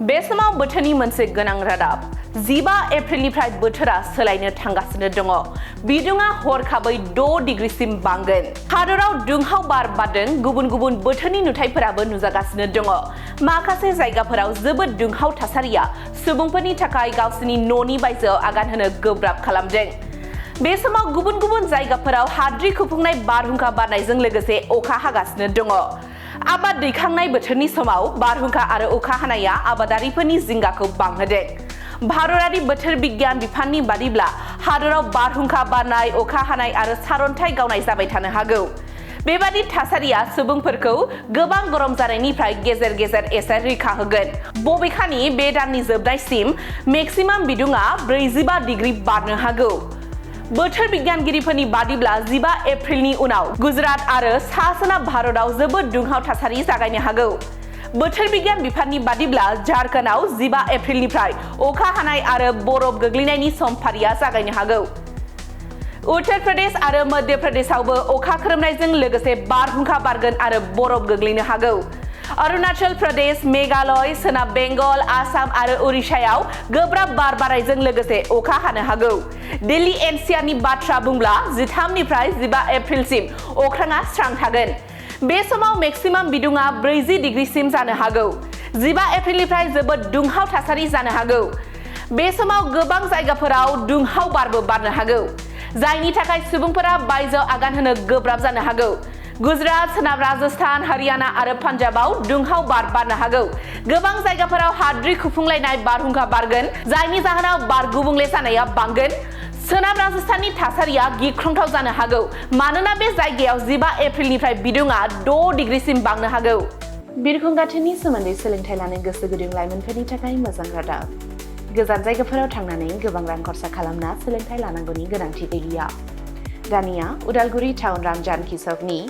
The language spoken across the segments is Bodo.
बे समाव बोथोरनि मोनसे गोनां रादाब 15 एप्रिलनिफ्राय बोथोरा सोलायनो थांगासिनो दङ। बिदुङा हरखाबै 6 डिग्रीसिम बांगोन। हादराव दुंहाव बार बारदों, गुबुन बोथोरनि नुथायफोराबो नुजागासिनो दङ। माखासे जायगाफोराव जोबोद दुंहाव थासारिया सुबुंफोरनि थाखाय गावसोरनि न'नि बायजोआव आगान होनो गोब्राब खालामदों। बे समाव गुबुन जायगाफोराव हाद्रि खुफुंनाय बारहुंखा बारनायजों लोगोसे अखा हागासिनो दङ। आबाद दैखांनाय बोथोरनि समाव बारहुंखा आरो अखा हानाया आबादारिफोरनि जिंगाखौ बांहोदों। भारतारि बोथोर बिगियान बिफाननि बादिब्ला हादराव बारहुंखा बारनाय, अखा हानाय आरो सारअन्थाइ गावनाय जाबाय थानो हागौ। बेबादि थासारिया सुबुंफोरखौ गोबां गरम जानायनिफ्राय गेजेर एसे रैखा होगोन। बबेखानि बे दाननि जोबनायसिम मेक्सिमाम बिदुङा 45 डिग्री बारनो हागौ। बोथोर बिगियानगिरिफोरनि बादिब्ला 15 एप्रिलनि उनाव गुजरात आरो सा-सोनाब भारतआव जोबोद दुंहाव थासारि जागायनो हागौ। बोथोर बिगियान बिफाननि बादिब्ला झारखन्डआव 15 एप्रिलनिफ्राय अखा हानाय आरो बरफ गोग्लैनायनि समफारिया जागायनो हागौ। उत्तर प्रदेश आरो मध्य प्रदेशआवबो अखा खोरोमनायजों लोगोसे बारहुंखा बारगोन आरो बरफ गोग्लैनो हागौ। अरुणाचल प्रदेश, मेघालय, सोनाब बेंगल, आसाम आरो उरिष्यायाव गोब्राब बार बारनायजों लोगोसे अखा हानो हागौ। दिल्ली एनसीआरनि बाथ्रा बुंब्ला 13 निफ्राय 15 एप्रिलसिम अख्राङा स्रां थागोन। बे समाव मेक्सिमाम बिदुङा 40 डिग्रीसिम जानो हागौ। 15 एप्रिलनिफ्राय जोबोद दुंहाव थासारि जानो हागौ। बे समाव गोबां जायगाफोराव दुंहाव बारबो बारनो हागौ, जायनि थाखाय सुबुंफोरा बायजोआव आगान होनो गोब्राब जानो हागौ। गुजरात, सोनाब राजस्थान, हरियाना आरो पान्जाबाव दुंहाव बार बारनो हागौ। गोबां जायगाफोराव हाद्रि खुफुंलायनाय बारहुंखा बारगोन, जायनि जाहोनाव बार गुबुंले जानाया बांगोन। सोनाब राजस्थाननि थासारिया गिख्रंथाव जानो हागौ, मानोना बे जायगायाव 15 एप्रिलनिफ्राय बिदुङा 6 डिग्रीसिम बांनो हागौ। बिरखं गाथोननि सोमोन्दै सोलोंथाइ लानो गोसो गुदुं लाइमोनफोरनि थाखाय मोजां रादाब। गोजान जायगाफोराव थांनानै गोबां रां खरसा खालामना सोलोंथाइ लानांगौनि गोनांथि गैलिया। दानिया उदालगुरि टाउन रामजानकि सकनि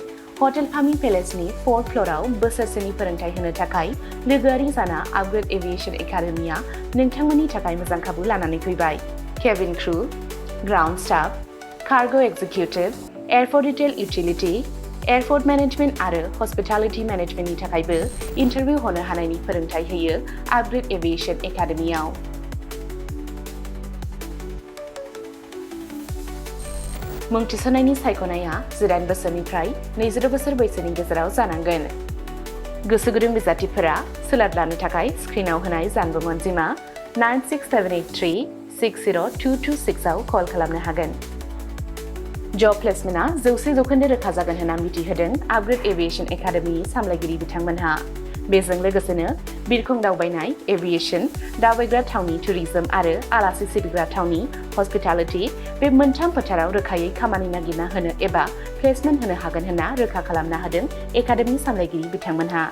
हटेल फामि पेलेसनि 4th फ्ल'राव बोसोरसेनि फोरोंथाय होनो थाखाय लोगोआरि जाना आपग्रेड एभिएशन एकाडेमिया नोंथांमोननि थाखाय मोजां खाबु लानानै फैबाय। Cabin crew, ground staff, cargo executive, airport retail utility, airport management आरो हस्पिटालिटी मेनेजमेन्टनि थाखायबो इन्टारभिउ होनो हानायनि फोरोंथाय होयो आपग्रेड एभिएशन एकाडेमियाव। मुं थिसननायनि सायख'नाया 18 बोसोरनिफ्राय 22 बोसोर बैसोनि गेजेराव जानांगोन। गोसो गुदुं बिजाथिफोरा सोलाद लानो थाखाय स्क्रिनाव होनाय जानबुं अनजिमा 9678360226 आव कल खालामनो हागोन। जब प्लेसमेन्टआ 100% रोखा जागोन होनना मिथिहोदों आपग्रेड एभिएशन एकाडेमिनि सामलायगिरि बिथांमोनहा। बेजों लोगोसेनो बिरखं दावबायनाय, एभिएशन, दावबायग्रा थावनि टुरिज्म आरो आलासि सिबिग्रा थावनि हस्पिटालिटी बे मोनथाम फोथाराव रोखायै खामानि नागिरना होनो एबा प्लेसमेन्ट होनो हागोन होनना रोखा खालामना होदों एकाडेमि सामलायगिरि बिथांमोनहा।